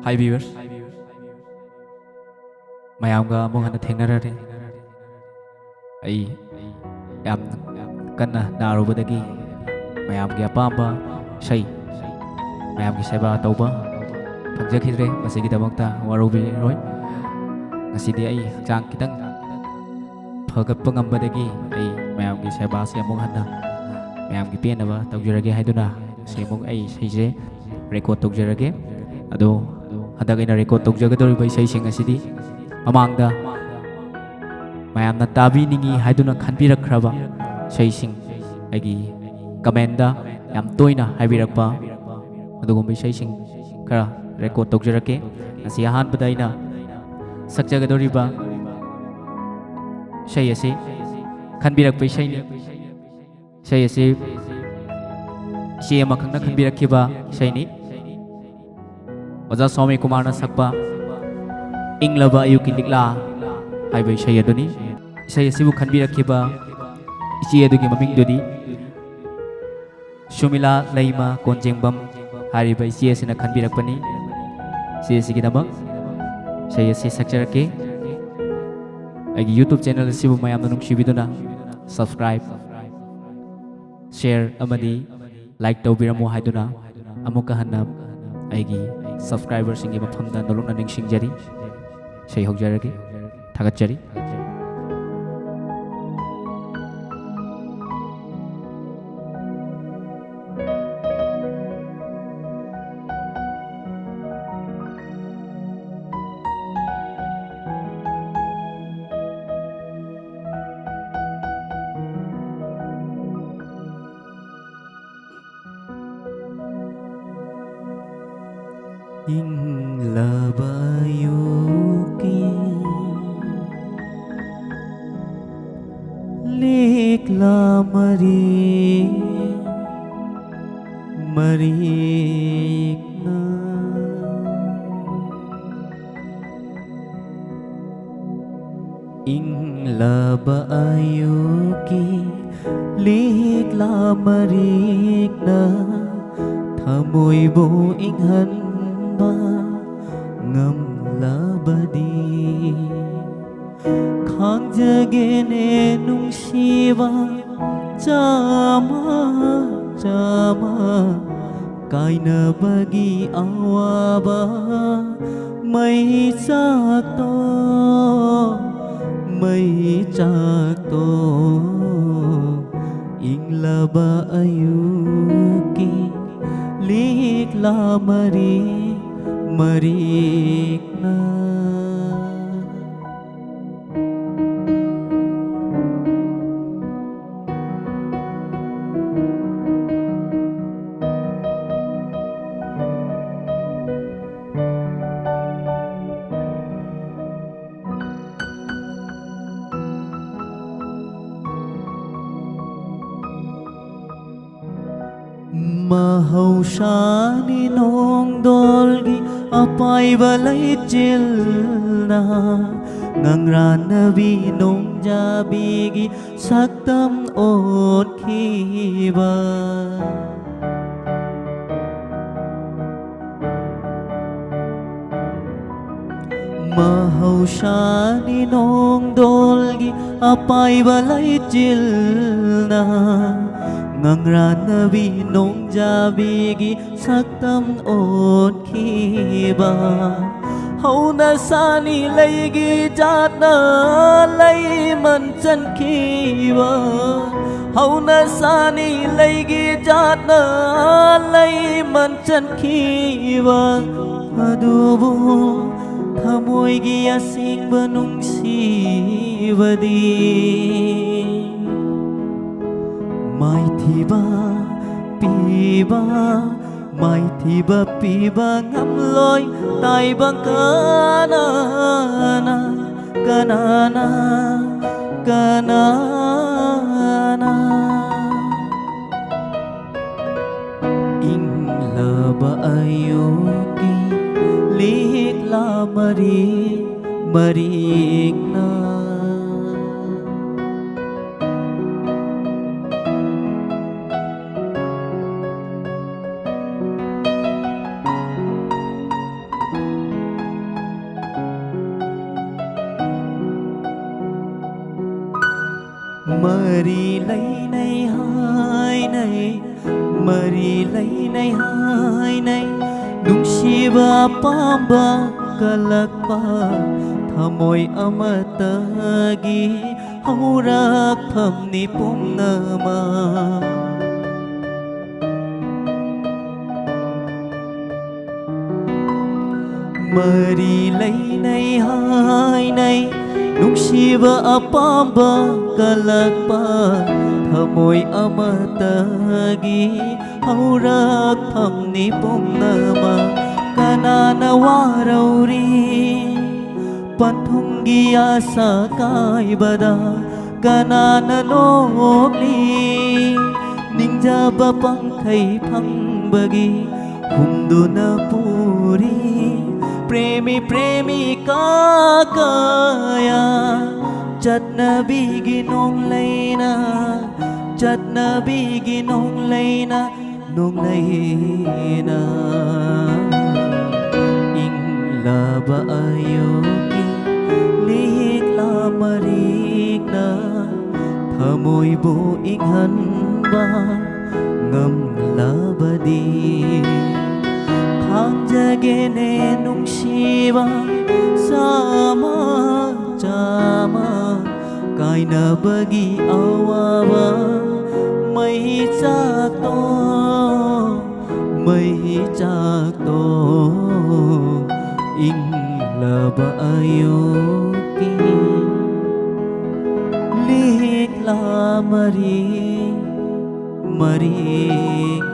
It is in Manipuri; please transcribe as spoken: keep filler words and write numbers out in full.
Hi viewers, ꯃꯌꯥꯝꯒ ꯑꯃꯨꯛ ꯍꯟꯅ ꯊꯦꯡꯅꯔꯔꯦ꯫ ꯑꯩ ꯌꯥꯝ ꯀꯟꯅ ꯅꯥꯔꯨꯕꯗꯒꯤ ꯃꯌꯥꯝꯒꯤ ꯑꯄꯥꯝꯕ ꯏꯁꯩ, ꯃꯌꯥꯝꯒꯤ ꯁꯦꯕꯥ ꯇꯧꯕ ꯐꯪꯖꯈꯤꯗ꯭ꯔꯦ꯫ ꯃꯁꯤꯒꯤꯗꯃꯛꯇ ꯋꯥꯔꯧꯕꯤꯔꯣꯏ꯫ ꯉꯁꯤꯗꯤ ꯑꯩ ꯍꯛꯆꯥꯡ ꯈꯤꯇꯪ ꯐꯒꯠꯄ ꯉꯝꯕꯗꯒꯤ ꯑꯩ ꯃꯌꯥꯝꯒꯤ ꯁꯦꯕꯥꯁꯦ ꯑꯃꯨꯛ ꯍꯟꯅ ꯃꯌꯥꯝꯒꯤ ꯄꯦꯟꯅꯕ ꯇꯧꯖꯔꯒꯦ ꯍꯥꯏꯗꯨꯅ ꯉꯁꯤ ꯑꯃꯨꯛ ꯑꯩ ꯏꯁꯩꯁꯦ record ꯇꯧꯖꯔꯒꯦ꯫ ꯑꯗꯣ ꯍꯟꯗꯛ ꯑꯩꯅ record ꯇꯧꯖꯒꯗꯧꯔꯤꯕ ꯏꯁꯩꯁꯤꯡ ꯑꯁꯤꯗꯤ ꯃꯃꯥꯡꯗ ꯃꯌꯥꯝꯅ ꯇꯥꯕꯤꯅꯤꯡꯉꯤ ꯍꯥꯏꯗꯨꯅ ꯈꯟꯕꯤꯔꯛꯈ꯭ꯔꯕ ꯏꯁꯩꯁꯤꯡ, ꯑꯩꯒꯤ comment ꯌꯥꯝ ꯇꯣꯏꯅ ꯍꯥꯏꯕꯤꯔꯛꯄ ꯑꯗꯨꯒꯨꯝꯕ ꯏꯁꯩꯁꯤꯡ ꯈꯔ record ꯇꯧꯖꯔꯛꯀꯦ꯫ ꯉꯁꯤ ꯑꯍꯥꯟꯕꯗ ꯑꯩꯅ ꯁꯛꯆꯒꯗꯧꯔꯤꯕ ꯏꯁꯩ ꯑꯁꯤ ꯈꯟꯕꯤꯔꯛꯄ ꯏꯁꯩꯅꯤ꯫ ꯏꯁꯩ ꯑꯁꯤ ꯏꯆꯦ ꯑꯃꯈꯛꯅ ꯈꯟꯕꯤꯔꯛꯈꯤꯕ ꯏꯁꯩꯅꯤ꯫ ꯑꯣꯖꯥ ꯁ꯭ꯋꯥꯃꯤ ꯀꯨꯃꯥꯔꯅ ꯁꯛꯄ "ꯏꯪꯂꯕ ꯑꯌꯨꯛꯀꯤ ꯂꯤꯛꯂꯥ" ꯍꯥꯏꯕ ꯏꯁꯩ ꯑꯗꯨꯅꯤ꯫ ꯏꯁꯩ ꯑꯁꯤꯕꯨ ꯈꯟꯕꯤꯔꯛꯈꯤꯕ ꯏꯆꯦ ꯑꯗꯨꯒꯤ ꯃꯃꯤꯡꯗꯨꯗꯤ ꯁꯨꯃꯤꯂꯥ ꯂꯩꯃ ꯀꯣꯟꯖꯦꯡꯕꯝ ꯍꯥꯏꯔꯤꯕ ꯏꯆꯦ ꯑꯁꯤꯅ ꯈꯟꯕꯤꯔꯛꯄꯅꯤ꯫ ꯏꯆꯦ ꯑꯁꯤꯒꯤꯗꯃꯛ ꯏꯁꯩ ꯑꯁꯤ ꯁꯛꯆꯔꯛꯀꯦ꯫ ꯑꯩꯒꯤ YouTube channel ꯑꯁꯤꯕꯨ ꯃꯌꯥꯝꯅ ꯅꯨꯡꯁꯤꯕꯤꯗꯨꯅ subscribe, share ꯑꯃꯗꯤ like ꯇꯧꯕꯤꯔꯝꯃꯨ ꯍꯥꯏꯗꯨꯅ ꯑꯃꯨꯛꯀ ꯍꯟꯅ ꯑꯩꯒꯤ subscriberꯁꯤꯡꯒꯤ ꯃꯐꯝꯗ ꯅꯣꯂꯨꯛꯅ ꯅꯤꯡꯁꯤꯡꯖꯔꯤ꯫ ꯏꯁꯩ ꯍꯧꯖꯔꯒꯦ꯫ ꯊꯥꯒꯠꯆꯔꯤ꯫ ꯏꯪꯂꯕ ꯑꯌꯨꯛꯀꯤ ꯂꯤꯛꯂꯥ ꯃꯔꯤ ꯃꯔꯤꯛꯅ꯫ ꯏꯪꯂꯕ ꯑꯌꯨꯛꯀꯤ ꯂꯤꯛꯂꯥ ꯃꯔꯤꯛꯅ ꯊꯃꯣꯏꯕꯨ ꯏꯪꯍꯟꯕ ꯉꯝꯂꯕꯗꯤ ꯈꯥꯡꯖꯒꯦꯅꯦ ꯅꯨꯡꯁꯤꯕ, ꯆꯥꯝꯃ ꯆꯥꯝꯃ ꯀꯥꯏꯅꯕꯒꯤ ꯑꯋꯥꯕ꯫ ꯃꯩ ꯆꯥꯛꯇꯣ, ꯃꯩ ꯆꯥꯛꯇꯣ, ꯏꯪꯂꯕ ꯑꯌꯨꯛꯀꯤ ꯂꯤꯛꯂꯥ ꯃꯔꯤ ꯃꯔꯤꯛꯅ꯫ ꯃꯍꯧꯁꯥꯅꯤ ꯅꯣꯡꯗꯣꯜꯒꯤ ꯑꯄꯥꯏꯕ ꯂꯩꯆꯤꯜꯅ ꯉꯪꯔꯥꯟꯅꯕꯤ ꯅꯣꯡꯖꯥꯕꯤꯒꯤ ꯁꯛꯇꯝ ꯑꯣꯟꯈꯤꯕ꯫ ꯃꯍꯧꯁꯥꯅꯤ ꯅꯣꯡꯗꯣꯜꯒꯤ ꯑꯄꯥꯏꯕ ꯂꯩꯆꯤꯜꯅ ꯉꯪꯔꯥꯟꯅꯕꯤ ꯅꯣꯡꯖꯥꯕꯤꯒꯤ ꯁꯛꯇꯝ ꯑꯣꯟꯈꯤꯕ꯫ ꯍꯧꯅ ꯁꯥꯅꯤ ꯂꯩꯒꯤ ꯖꯥꯠꯅ ꯂꯩꯃꯟ ꯆꯟꯈꯤꯕ꯫ ꯍꯧꯅ ꯁꯥꯅꯤ ꯂꯩꯒꯤ ꯖꯥꯠꯅ ꯂꯩꯃꯟ ꯆꯟꯈꯤꯕ꯫ ꯑꯗꯨꯕꯨ ꯊꯃꯣꯏꯒꯤ ꯑꯁꯦꯡꯕ ꯅꯨꯡꯁꯤꯕꯗꯤ ꯃꯥꯏꯊꯤꯕ ꯄꯤꯕ, ꯃꯥꯏꯊꯤꯕ ꯄꯤꯕ ꯉꯝꯂꯣꯏ ꯇꯥꯏꯕꯪ ꯀꯅꯥꯅ, ꯀꯅꯥꯅ, ꯀꯅꯥꯅ꯫ ꯏꯪꯂꯕ ꯑꯌꯨꯛꯀꯤ ꯂꯤꯛꯂꯥ ꯃꯔꯤ ꯃꯔꯤꯛꯅ꯫ ꯃꯔꯤ ꯂꯩꯅꯩ ꯍꯥꯏꯅꯩ, ꯃꯔꯤ ꯂꯩꯅꯩ ꯍꯥꯏꯅꯩ, ꯅꯨꯡꯁꯤꯕ ꯑꯄꯥꯝꯕ ꯀꯜꯂꯛꯄ, ꯊꯃꯣꯏ ꯑꯃꯠꯇꯒꯤ ꯍꯧꯔꯛꯐꯝꯅꯤ ꯄꯨꯝꯅꯃꯛ꯫ ꯃꯔꯤ ꯂꯩꯅꯩ ꯍꯥꯏꯅꯩ, ꯅꯨꯡꯁꯤꯕ ꯑꯄꯥꯝꯕ ꯀꯜꯂꯛꯄ, ꯊꯃꯣꯏ ꯑꯃꯠꯇꯒꯤ ꯍꯧꯔꯛꯐꯝꯅꯤ ꯄꯨꯝꯅꯃꯛ꯫ ꯀꯅꯥꯅ ꯋꯥꯔꯧꯔꯤ ꯄꯟꯊꯨꯡꯒꯤ ꯑꯁꯥ ꯀꯥꯏꯕꯗ? ꯀꯅꯥꯅ ꯅꯣꯛꯂꯤ ꯅꯤꯡꯖꯕ ꯄꯪꯊꯩ ꯐꯪꯕꯒꯤ? ꯍꯨꯝꯗꯨꯅ ꯄꯨꯔꯤ ꯄ꯭ꯔꯦꯃꯤ ꯄ꯭ꯔꯦꯃꯤꯀꯥ ꯀꯌꯥ, ꯆꯠꯅꯕꯤꯒꯤ ꯅꯣꯡꯂꯩꯅ, ꯆꯠꯅꯕꯤꯒꯤ ꯅꯣꯡꯂꯩꯅ, ꯅꯣꯡꯂꯩꯅ꯫ ꯏꯪꯂꯕ ꯑꯌꯨꯛꯀꯤ ꯂꯤꯛꯂꯥ ꯃꯔꯤꯛꯅ ꯊꯃꯣꯏꯕꯨ ꯏꯪꯍꯟꯕ ꯉꯝꯂꯕꯗꯤ, ꯈꯥꯡꯖꯒꯦꯅꯦ ꯅꯨꯡꯁꯤꯕ ꯆꯥꯃ ꯆꯥꯃ, ꯀꯥꯏꯅꯕꯒꯤ ꯑꯋꯥꯕ ꯃꯩ ꯆꯥꯛꯇꯣ, ꯃꯩ ꯆꯥꯛꯇꯣ꯫ ꯏꯪꯂꯕ ꯑꯌꯨꯛꯀꯤ ꯂꯤꯛꯂꯥ ꯃꯔꯤ, ꯃꯔꯤꯛ